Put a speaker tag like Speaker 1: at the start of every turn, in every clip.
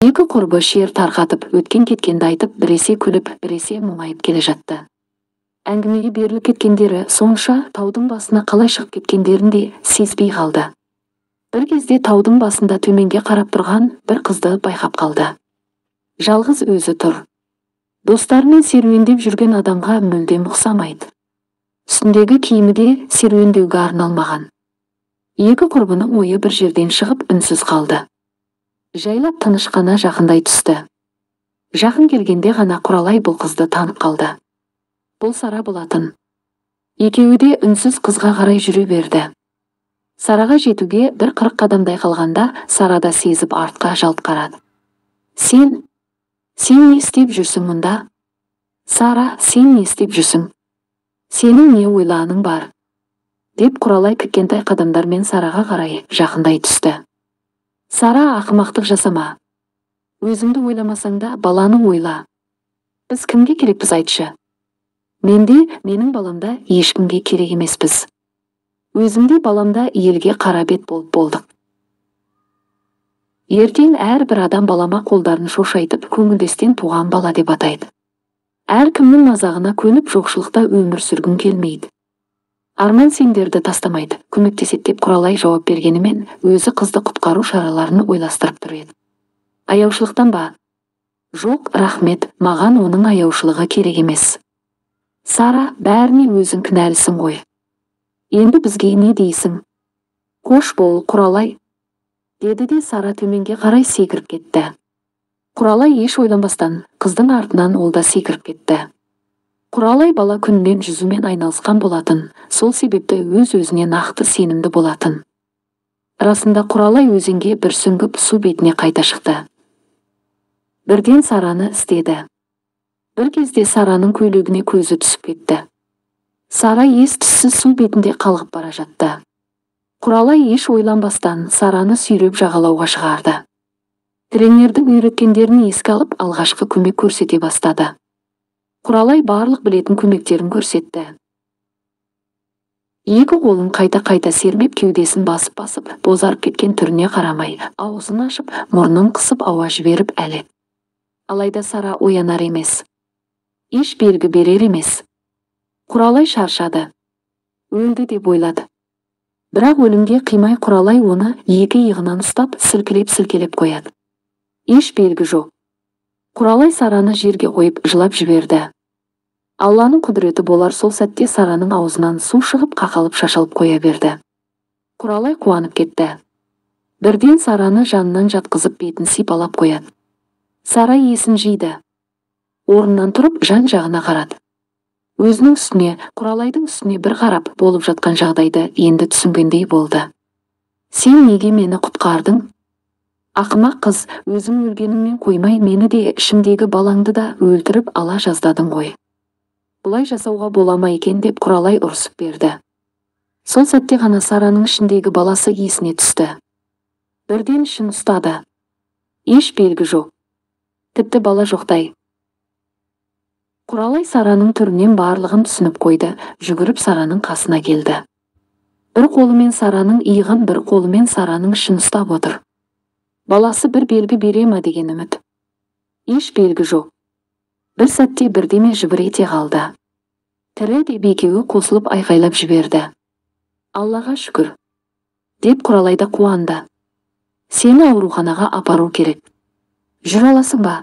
Speaker 1: Екі құрбы шер тарқатып, өткен-кеткенді айтып, біресе күліп, біресе мұңайып келе жатты. Әңгімеге беріліп кеткендері сонша таудың басына қалай шығып кеткендерін де сезбей қалды. Бір кезде таудың басында төменге қарап тұрған бір қызды байқап қалды. Жалғыз өзі тұр. Достарымен серуендеп жүрген адамға мүлдем ұқсамайды. Үстіндегі киімі де серуендеуге арналмаған. Екі құрбының ойы бір жерден шығып үнсіз қалды. Жайлап тыныш қана жақындай түсті. Жақын келгенде ғана Құралай бұл қызды танып қалды. Бұл Сара болатын. Екеуі де үнсіз қызға қарай жүре берді. Сараға жетуге бір 40 қадамдай қалғанда Сара да сезіп артқа жалт қарады. Сен не істеп жүрсің мұнда? Сара, сен не істеп жүрсің? Сенің не ойлағаның бар? Деп Құралай кішкентай қадамдармен Сараға қарай жақындай түсті. Сара, ақымақтық жасама. Өзіңді ойламасаң да баланы ойла. Біз кімге керекпіз айтшы? Менде, менің баламда ешкімге керек емеспіз. Өзімде баламда елге қара бет болып болдық. Ертең әрбір адам балама қолдарын шошайтып, көңілдестен туған бала деп атайды. Әркімнің мазағына көніп жоқшылықта өмір сүргім келмейді. Арман сендерді тастамайды, көмектеседі деп Құралай жауап бергенімен өзі қызды құтқару шараларын ойластырып тұр еді. Аяушылықтан ба? Жоқ, рахмет, маған оның аяушылығы керек емес. Сара, бәріне өзің кінәлісің ғой. Енді бізге не дейсің? Қош бол, Құралай, деді де Сара төменге қарай секіріп кетті. Құралай еш ойланбастан қыздың артынан ол да секіріп кетті. Құралай бала күнінен жүзумен айналысқан болатын, сол себепті өз-өзіне нақты сенімді болатын. Расында Құралай өзенге бір сүңгіп су бетіне қайта шықты. Бірден Сараны іздеді. Бір кезде Сараның көйлегіне көзі түсіп кетті. Сара ес-түссіз су бетінде қалғып бара жатты. Құралай еш ойланбастан Сараны сүйреп жағалауға шығарды. Тренердің үйреткендерін еске алып, алғашқы көмек көрсете бастады. Құралай барлық білетін көмектерін көрсетті. Екі қолын қайта-қайта сермеп, кеудесін басып-басып, бозарып кеткен түріне қарамай, аузын ашып, мұрнын қысып ауа жіберіп әлі. Алайда Сара оянар емес. Еш белгі берер емес. Құралай шаршады. Өлді деп ойлады. Бірақ өлімге қимай Құралай оны екі иығынан ұстап, сілкілеп-сілкелеп қояды. Еш белгі жоқ. Құралай Сараны жерге қойып жылап жіберді. Алланың құдіреті болар, сол сәтте Сараның аузынан су шығып, қақалып шашалып қоя берді. Құралай қуанып кетті. Бірден Сараны жанынан жатқызып бетін сипалап қояды. Сара есін жиды. Орнынан тұрып жан-жағына қарады. Өзінің үстіне, Құралайдың үстіне бір қарап, болып жатқан жағдайды енді түсінгендей болды. Сен неге мені құтқардың? Ақымақ қыз, өзің өлгеніңмен қоймай, мені де, ішімдегі балаңды да өлтіріп ала жаздадың ғой. Бұлай жасауға бола ма екен деп Құралай ұрсып берді. Сол сәтте ғана Сараның ішіндегі баласы есіне түсті. Бірден ішін ұстады. Еш белгі жоқ. Тіпті бала жоқтай. Құралай Сараның түрінен барлығын түсініп қойды, жүгіріп Сараның қасына келді. Бір қолымен Сараның иығын, бір қолымен Сараның ішін ұстап отыр. Баласы бір белгі бере ма деген үміт. Еш белгі жоқ. Бір сәтте бірдеме жыбыр ете қалды. Тірі деп екеуі қосылып айқайлап жіберді. Аллаға шүкір, деп Құралай да қуанды. Сені ауруханаға апару керек. Жүре аласың ба?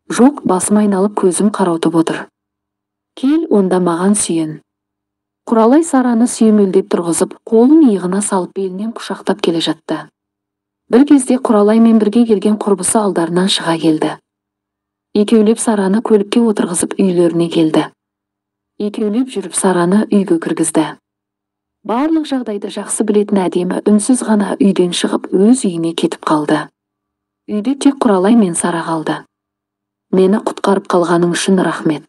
Speaker 1: Жоқ, басым айналып көзім қарауытып отыр. Кел, онда маған сүйен. Құралай Сараны сүйемелдеп тұрғызып, қолын иығына салып белінен құшақтап келе жатты. Бір кезде Құралаймен бірге келген құрбысы алдарынан шыға келді. Екеулеп Сараны көлікке отырғызып үйлеріне келді. Екеулеп жүріп Сараны үйге кіргізді. Барлық жағдайды жақсы білетін әдемі үнсіз ғана үйден шығып өз үйіне кетіп қалды. Үйде тек Құралай мен Сара қалды. Мені құтқарып қалғаның үшін рахмет.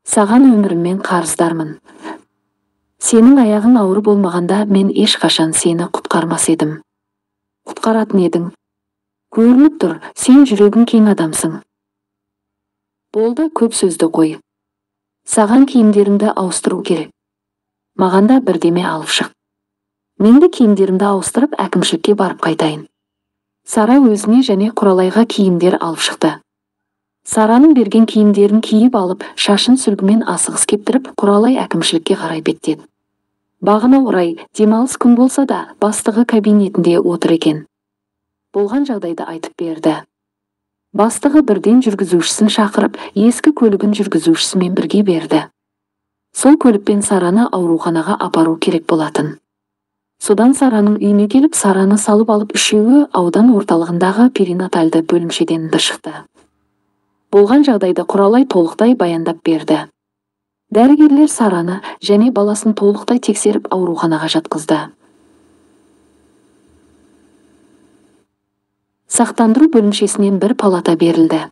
Speaker 1: Саған өміріммен қарыздармын. Сенің аяғың ауыр болмағанда мен ешқашан сені құтқармас едім. Құтқаратын едің. Көрініп тұр, сен жүрегің кең адамсың. Болды, көп сөзді қой. Саған киімдеріңді ауыстыру керек. Маған да бірдеме алып шық. Мен де киімдерімді ауыстырып әкімшілікке барып қайтайын. Сара өзіне және Құралайға киімдер алып шықты. Сараның берген киімдерін киіп алып, шашын сүлгімен асығыс кептіріп, Құралай әкімшілікке қарай беттеді. Бағына орай, демалыс күн болса да, бастығы кабинетінде отыр екен. Болған жағдайды айтып берді. Бастығы бірден жүргізушісін шақырып, ескі көлігін жүргізушісімен бірге берді. Сол көлікпен Сараны ауруханаға апару керек болатын. Содан Сараның үйіне келіп, Сараны салып алып үшеуі аудан орталығындағы перинатальды бөлімшеден шықты. Болған жағдайды Құралай толықтай баяндап берді. Дәрігерлер Сараны және баласын толықтай тексеріп ауруханаға жатқызды. Сақтандыру бөлімшесінен бір палата берілді.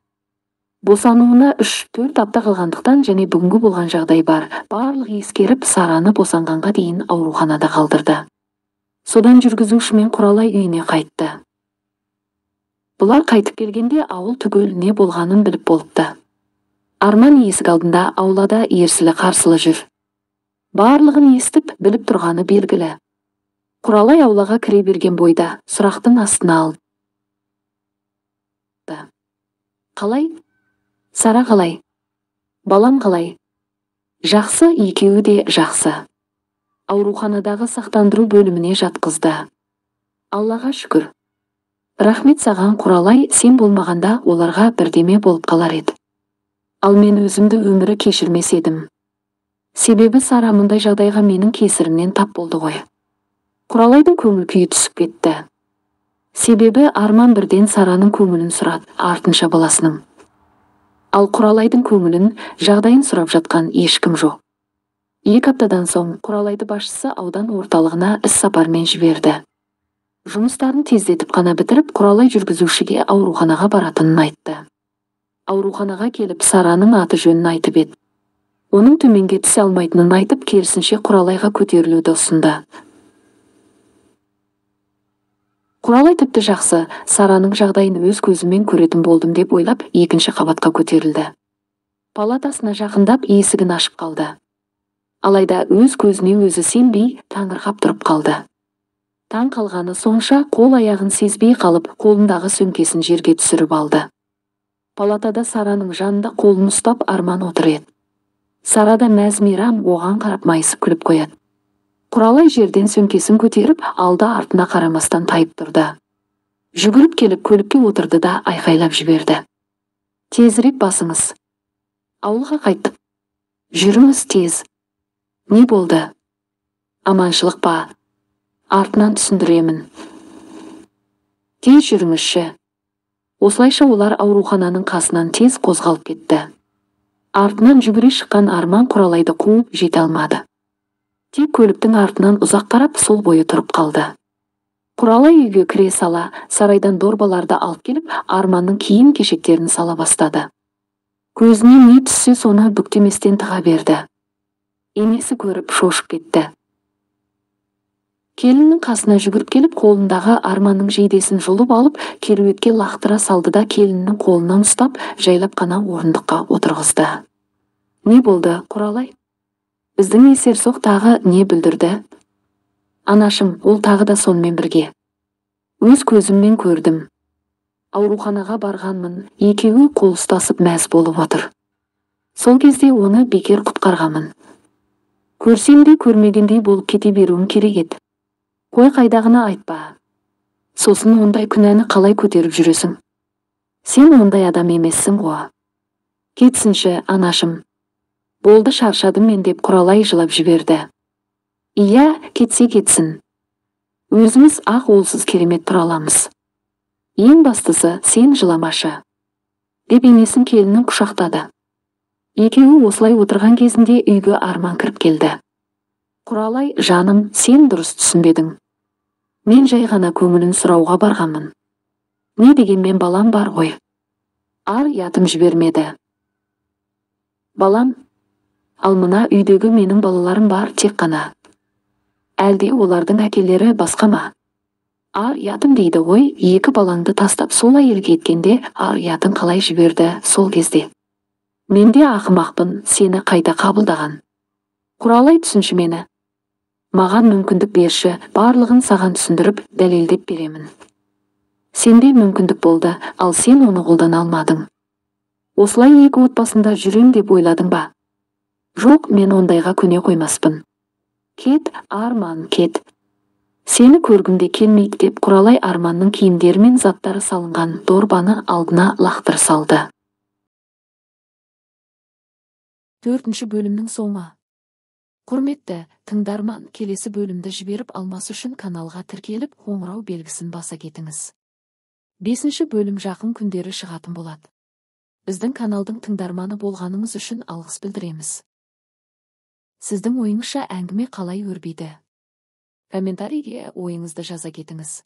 Speaker 1: Босануына 3-4 апта қалғандықтан және бүгінгі болған жағдай бар, барлық ескеріп Сараны босанғанға дейін ауруханада қалдырды. Содан жүргізушімен Құралай үйіне қайтты. Бұлар қайтып келгенде ауыл түгел не болғанын біліп болыпты. Арман есік алдында аулада ерсілі-қарсылы жүр. Барлығын естіп, біліп тұрғаны белгілі. Құралай аулаға кіре берген бойда сұрақтың астына алды. Қалай? Сара қалай? Балам қалай? Жақсы, екеуі де жақсы. Ауруханадағы сақтандыру бөліміне жатқызды. Аллаға шүкір. Рахмет саған, Құралай, сен болмағанда оларға бірдеме болып қалар еді. Ал мен өзімді өмірі кешірмес едім. Себебі Сара мұндай жағдайға менің кесірімнен тап болды ғой. Құралайдың көңіл күйі түсіп кетті. Себебі Арман бірден Сараның көңілін сұрады, артынша баласының. Ал Құралайдың көңілін, жағдайын сұрап жатқан ешкім жоқ. 2 аптадан соң Құралайды басшысы аудан орталығына іс сапармен жіберді. Жұмыстарын тездетіп қана бітіріп, Құралай жүргізушіге ауруханаға баратынын айтты. Ауруханаға келіп Сараның аты жөнін айтып еді. Оның төменге түсе алмайтынын айтып, керісінше Құралайға көтерілуді ұсынды. Құралай тіпті жақсы, Сараның жағдайын өз көзіммен көретін болдым деп ойлап, екінші қабатқа көтерілді. Палатасына жақындап есігін ашып қалды. Алайда өз көзіне өзі сенбей, таңырқап тұрып қалды. Таң қалғаны сонша, қол аяғын сезбей қалып, қолындағы сөмкесін жерге түсіріп алды. Палатада Сараның жанында қолын ұстап Арман отыр еді. Сара да мәз-мейрам оған қарап майысып күліп қояды. Құралай жерден сөмкесін көтеріп, алды артына қарамастан тайып тұрды. Жүгіріп келіп көлікке отырды да айқайлап жіберді. Тезірек басыңыз. Ауылға қайттық. Жүріңіз тез. Не болды? Аманшылық па? Артынан түсіндіремін. Тез жүріңізші. Осылайша олар аурухананың қасынан тез қозғалып кетті. Артынан жүгіре шыққан Арман Құралайды қуып жете алмады. Тек көліктің артынан ұзақ қарап сол бойы тұрып қалды. Құралай үйге кіре сала, сарайдан дорбаларды алып келіп, Арманның киім-кешектерін сала бастады. Көзіне не түссе соны бүктеместен тыға берді. Енесі көріп шошып кетті. Келіннің қасына жүгіріп келіп, қолындағы Арманның жейдесін жұлып алып, кереуетке лақтыра салды да келіннің қолынан ұстап, жайлап қана орындыққа отырғызды. Не болды, Құралай? Біздің есерсоқ тағы не бүлдірді? Анашым, ол тағы да сонымен бірге. Өз көзіммен көрдім. Ауруханаға барғанмын, екеуі қол ұстасып мәз болып отыр. Сол кезде оны бекер құтқарғанмын. Көрсем де көрмегендей болып кете беруім керек еді. Қой қайдағыны айтпа. Сосын ондай күнәні қалай көтеріп жүресің? Сен ондай адам емессің ғой. Кетсінші, анашым. Болды, шаршадым мен деп Құралай жылап жіберді. Иә, кетсе кетсін. Өзіміз ақ олсыз керемет тұра аламыз. Ең бастысы, сен жыламашы. Деп енесін келінін құшақтады. Екеуі осылай отырған кезінде үйге Арман кіріп келді. Құралай, жаным, сен дұрыс түсінбедің. Мен жай ғана көңілін сұрауға барғанмын. Не дегенмен балам бар ғой. Ар ұятым жібермеді. Балам, ал мына үйдегі менің балаларым бар тек қана. Әлде олардың әкелері басқа ма? Ар ұятым дейді ғой, екі балаңды тастап сол әйелге кеткенде ар ұятын қалай жіберді сол кезде. Мен де ақымақпын, сені қайта қабылдаған. Құралай, түсінші мені. Маған мүмкіндік берші, барлығын саған түсіндіріп, дәлелдеп беремін. Сенде мүмкіндік болды, ал сен оны қолдана алмадың. Осылай екі отбасында жүрем деп ойладың ба? Жоқ, мен ондайға көне қоймаспын. Кет, Арман, кет. Сені көргім де келмейді деп Құралай Арманның киімдері мен заттары салынған дорбаны алдына лақтыра салды. Төртінші бөлімнің соңы. Құрметті тыңдарман, келесі бөлімді жіберіп алмас үшін каналға тіркеліп, қоңырау белгісін баса кетіңіз. Бесінші бөлім жақын күндері шығатын болады. Біздің каналдың тыңдарманы болғаныңыз үшін алғыс білдіреміз. Сіздің ойыңызша әңгіме қалай өрбиді? Комментарийге ойыңызды жаза кетіңіз.